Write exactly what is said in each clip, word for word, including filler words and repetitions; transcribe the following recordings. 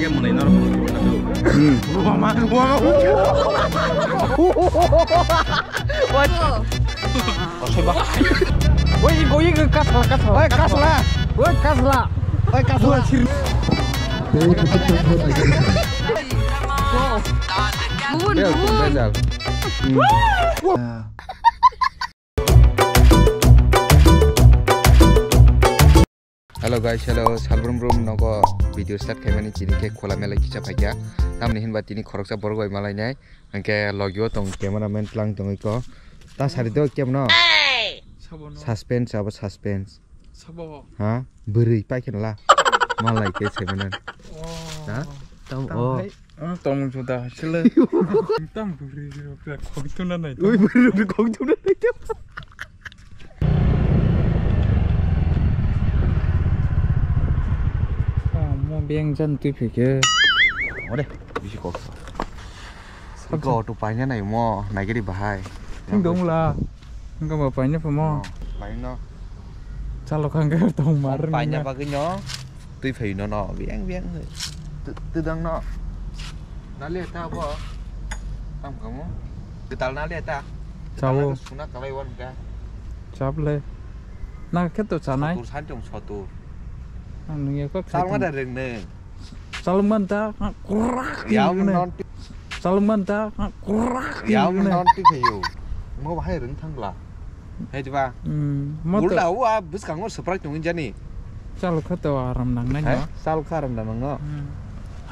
Woi, woi, kasla, kasla. Woi, kasla. Woi, kasla. Woi, kasla. Bubun, bubun. Hello guys, hello, salbrum brum nogo video start khaimani chini khe khola mela kisa phaikha. Tamni hinba tini khoroksa borok bai malainai, hwnkhe logio tong cameraman tlang tongwi ko. Ta sari do kemno? Sabo no. Suspense abo suspense. Sabo. Ha? Bwrwi paikhe la. Malai khe seminar. Oh. Ha? Tam, tam o. Hai. Ang tong juda sila. Tam bwrwi rok khogtuna nai. Ui bwrwi rok khogtuna nai. Mo beng jan twi phike. Ore, bisi kok. Iko auto paina nai mo, nai gari bahai. Sing dong la. Engka ba paina pa mo. Oh, paina. Chalo khang khe tong mar. Paina bagwi no. Twi phai no no, biang biang. Twi dang no. Nali ta bo. Tam kamu. Kwtal nali ta. Chao. Suna kalai wan ka. Chap le. Na khe to chanai. Sotur san tong sotur. Ang nung ya ko. Chal ma da reng ne. Chalungban ta kurak. Yam non. Chalungban ta kurak. Yam non ti khayo. Mo bahai reng thangla. Hai diba? Hmm. Mo to. Ulta wa bwskango surprise tongwi jani. Chalo kha to aram nang nai no. Chalo kha aram nang no. Hmm.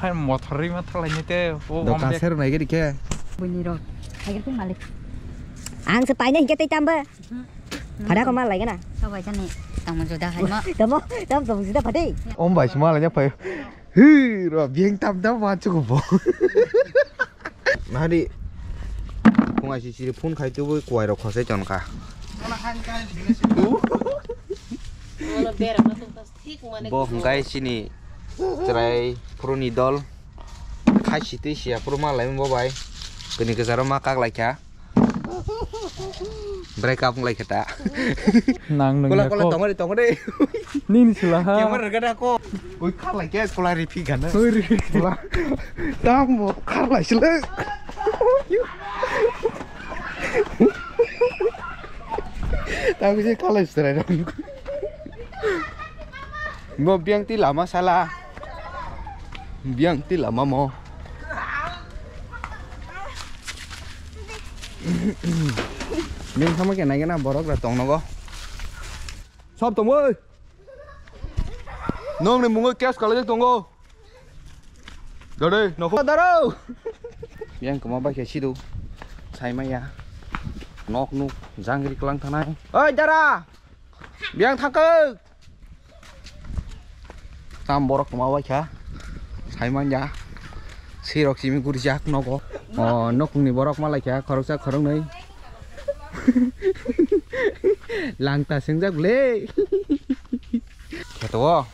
Hai mothor ri ma thalai ni te. Dokan ser nai gedi khe. Buni ro. Hai gedi malik. Ang se paina hingke tei tamba. Phada ko mal lai gana. Sabai jani. Tamo juda hai ma. Tamo, tam tamo juda phadi. Om bai sima lai phai. Hi, ro, biang tam tam ma chuku bo. Nari, kung ai si siri phone khai tu bui kuai ro khosai ton ka. Bo hingkai sini chwrai phuru ni dol khai si twi siya phuru ma lai bo bai. Kini kwcharo ma kak lai kha. Break up lai khe ta. Nang nung kola ya kola ko. Tongori tongori. Nini sila ha. Camera rega da ko. Ui kha lai khe kola ri phi gana. Ui ri. Kola. Tang mo kha lai sila. Tang je kha lai sila. Mo biang ti lama sala. Biang ti lama mo. Bini thangma khe naikhe na borok rok tong nogo. Sob tong oi. Nong ni mungo cash kalai tongo. Dare, no daro. Yang kema bai khe sidu. Sai maya. Nok nuk jangri klang thanai. Oi dara. Biang thangkhe. Tam borok tongma bai kha. Sai manya. Sirok simi gurjak nogo. O nokni borok malai kha khoroksa khoroknwi. Langta sengjak le. Kheto.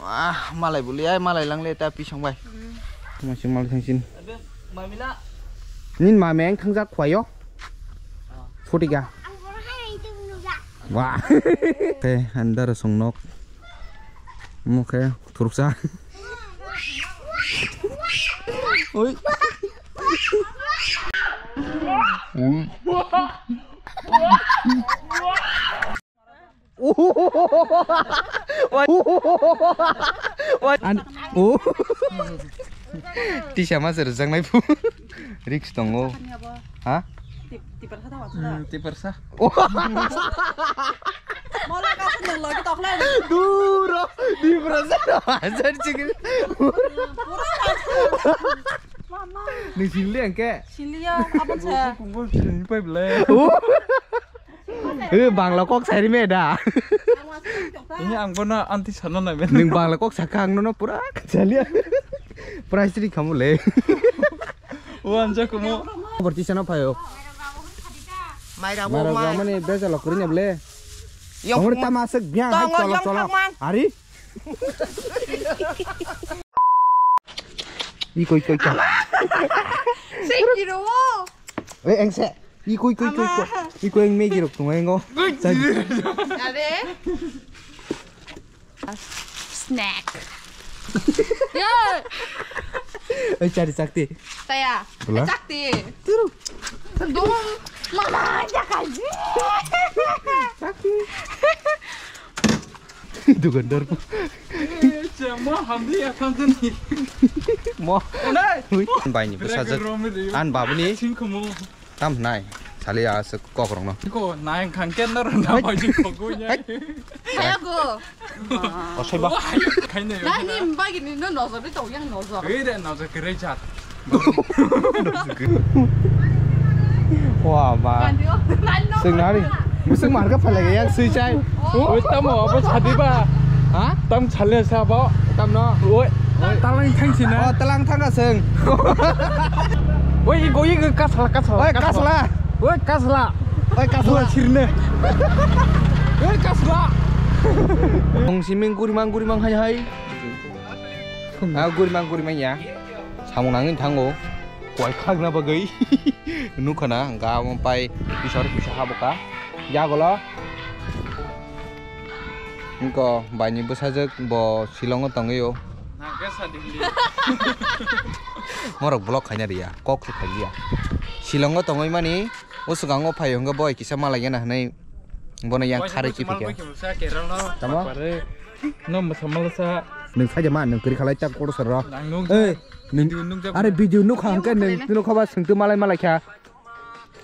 Ah, malai buli ai malai langle ta pisong bai. Masing malai thangsin. Nin mameng thangjak khwayo. Phutika. Wah. Khe andar songnok. Mukhe thuruksa. Oi. An, oh. Tisa ma se rwjaknai phu. Risk tongo. Ha? Tip-, tipar sa ta wasa. Hmm, tipar sa. Oh. Mola ka sa nang lagi tokle. Duro, tipar sa ta wasa chikil. Pura wasa. Mama. Ni sinli angke? Sinli ya, apa sa? Kumpul sini pai bele. Oh. Eh, Bangla kok sai rime da. Ini ang bono anti sana na ben. Ning Bangla kok saka ang nono pura kajali. Price ri kamu le. Wan ja kumo. Berarti sana payo. Maira bo Maira mai. Mani beza lo kurinya bele. Yang Amor tama sek biang hai tolok tolok. Ari. Iko iko iko. Sik kiro. Eh, engse. Iko, iko, iko, iko. Ama. Iko yang megi rok tungai ngo. Ade. Snack. Oi, chari chakti. Saya. Bula? Chakti. Turu. Dum. Mama, ya kaji. Chakti. Dukandar. Mo hamdi ya thangjani. Mo. Onai. Ui. Baini bwsajwk. An babuni. Singkhumu. Tam hnai, sali aswk kokrokno. Ko nai khang ken naro na bai ji khogoi ya. Hai. Hai. Hayago. Osoi ba. Khaine. Nai ni bagi ni no nozor to yang nozor. Ei re nozor kere chat. Wah, ba. Kandio. Nai no. Sing nari. Musik marga phalai yang sui chai. Oi, tamo, abo sadi ba? Ha? Tam chale sa ba? Tam no? Oi, talang thang sina. Oh, talang thang aseng. Oi, go, go, kasla, kasla. Oi, kasla. Oi, kasla. Oi, kasla. Oi, sirne. Oi, kasla. Tong siming gurimang, gurimang hai, hai. Ah, gurimang, gurimang ya. Samung nangin thango. Koi khagna bagwi. Nukhana, ga mo pai, pisor pisa haboka. Ya golo. Engko baini bwsajwk bo Shillong o tongwi o. Nangkhe sa dingli. Morok vlog khaina riya, kok se khailiya. Shillong o tongwi mani, o swkango phai hwnkhe boi kisa malai gana hwnwi bono yang kharwi kiphikhe. Tamo? No mwsa malsa. Nwng saja ma, nwng kwrwi khalai tak kotor soro. Nang nung. Eh, nwng, video nung jak are video nukha hwnkhe nwng nukha ba swngtwi malai malai kha.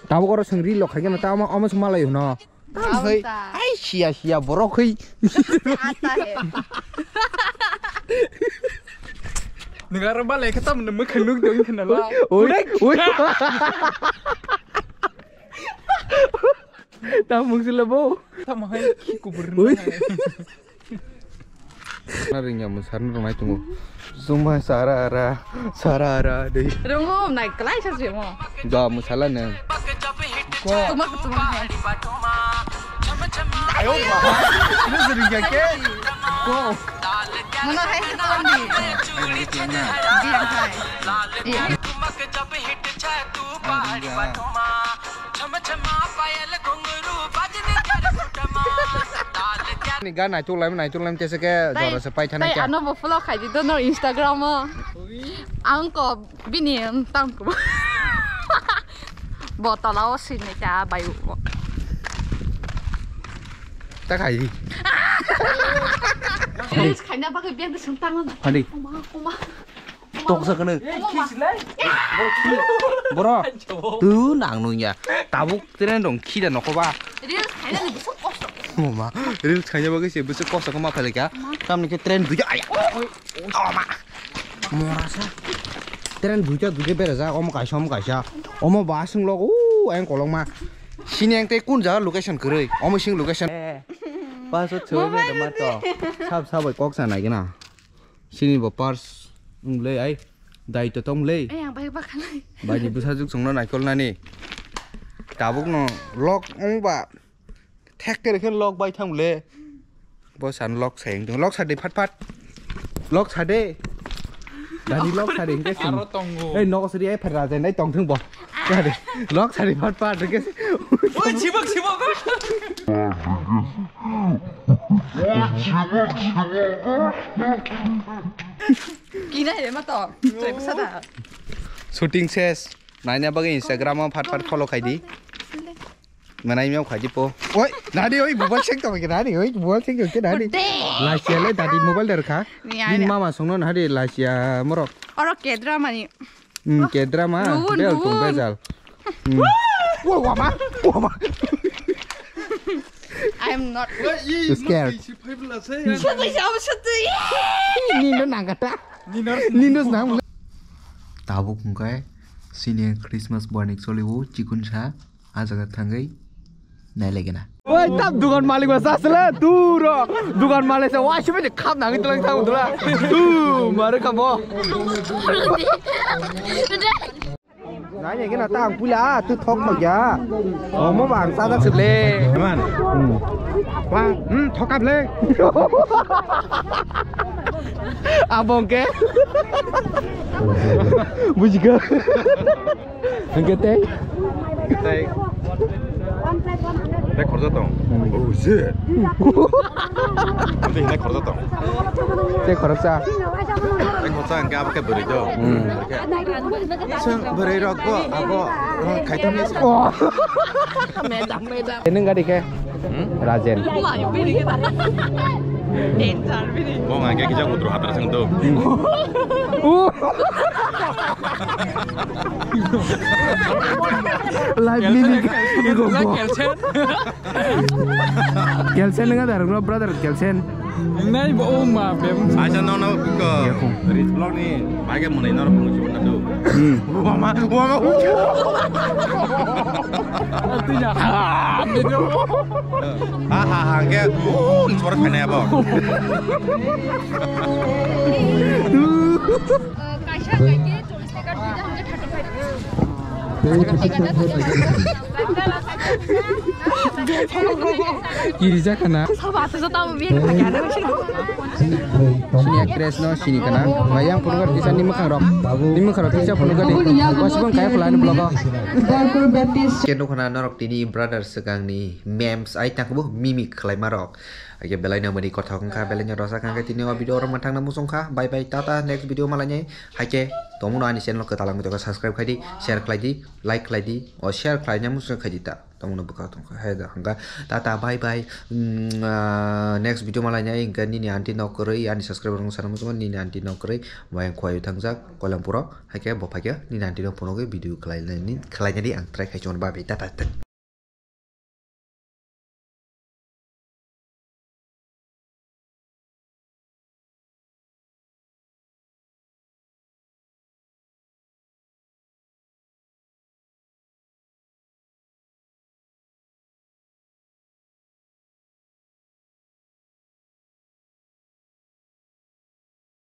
Tabuk oro swng reel rok khaikhe no ta omo, omo se malai hwno. Tam hai, ai sia sia borok hoi. Ata he. Nwng aro malai khe tam nwng mwkhang nuk dong khna la. Oi, oi. Tam mung sila bo. Tam hai kubur. Oi. Na ringya mo sarna rwnai tongo. Zuma sara ara, sara ara dei. Rongo nai klai sa se mo. Da mo sala ne. Ko. Tuma ko tuma hai. Ayo ma. Ini sering ya ke? Ko. Mana hai ke tadi? Dia hai. Iya. Ni ga naituk laim, naituk laim tese ke jora se pai thana kya? Ano bo follow khai di dono Instagram o. Ang ko bini tang ko. Bo tola o sin ni ta bai u. Ta khai di. Khaina bagwi bag de sung tang. Hadi. Oma, oma. Toksa kene. Boro. Tu nang nung ya. Tabuk train rong khida nokoba. Reels khaina ni bwswk kosto. Mama, reels khaina bagwi se bwswk kosto koma phalika. Tamni khe train duja aya. Oma. Morasa. Train duja duja beraja omo kaisa omo kaisa. Omo ba sing log u ayang kolongma. Sini ang tei kun jaga location kwrwi. Omo sing location. Paso chhoi me mato. Sab sab kok sa nai gina. Sini bo pars wng le ai dai to tong le. Ai ang bai bakha nai. Bai ni bwsajwk chwngno naikol nani. Tabuk no lok wng ba thek kere khe lok bai thang le. Bo san lok sai wng tong lok sa de phat phat. Lok sa de. Dani lok sa de hingke sing. Aro tongo. Ei nogo sri ai phara jai nai tong thung bo. Sa de. Lok sa de phat phat hingke. Oi chibok chibok. Kina he ma to. Chai bwsa da. Shooting ses. Naina bagwi Instagram o phat phat follow khai di. Manai miyao khai di po. Oi, nadi oi mobile check to ke nadi oi mobile check to ke nadi. Lasia le dadi mobile der kha. Ni ai. Bini mama songno nadi lasia morok. Oro kedra mani. Hmm, kedra ma. Nuhun, bel tong nuhun. Bejal. Hmm. Wah, wah, ma. Wah, ma. I am not. Scared. Sotwi, sotwi. Nino nangkata. Nino nang. Tabuk hwnkhe sini Christmas bonik choliwo chikun sa. Ah jaga thangwi nailaigena. Oi, tam dukan malik ba sasle, duro. Dukan malik sa, wah, sibini khap nangwi tlang thang dula. Tu, mare kamo. Nai, nai, gena tang pula, tu thok thok ya. Omo bang sa dak sile. Man. Hmm. Wah, hmm, thok ap le. Abong ke. Bujika. Hingke tei? Tei. Tei khorja tong. Hmm. Oh, shit. Hinai khoroksa tong. Tei khoroksa. Tei khoroksa hingke abo khe bwrwi do. Hmm. Chwng bwrwi rok bo abo, hmm, khaitham ni. Oh. Medam, medam. Nung gari khe? Hmm? Rajen. Danger bini. Bo hingke kisa kutru hatra chwng do. Uh. Live mimik. Kelsen. Kelsen nang ada, brother, Kelsen. Nai bo, oh, ma, bem. Acha, no, no, ko. Iya, ko. Rich vlog ni, bai ke muni nor pung si wona do. Hmm. Wama, wama. Ati ya. Ha, ha, ha, ke, oh, ni suara kena apa? Kaisa kaisa. Kiri jakana. Sini actress no sini kana. Bayang phunukar kisa ni mwkhang rok. Ni mwkhang rok kisa phunukar di. Wasibon kaya pula ni vlog o. Kendo khana norok tini brother swkang ni memes ai tangbo mimik khlai ma rok. Ake belai no mani kothok wngkha, belai no rosa kha, tini o video oro mwthang na muchung kha. Bye bye, tata, next video malai nai. Haike, tongmano ani channel kwtal ang tongkha, subscribe khai di, share khlai di, like khlai di, o share khlai na muchung khai di ta. Tongmano bwkha tongkha, hai da, hwnka, tata, bye bye. Mm, ah, next video malai nai, hwnka nini aunty nok kwrwi, ani subscriber wng sana muchung, nini aunty nok kwrwi, bayang khwai thangjak, Koilampuro, haike, bo phaikhe, nini aunty nok phunugwi video khlai nai, khlai nai di, ang try khai chon, bye bye, tata.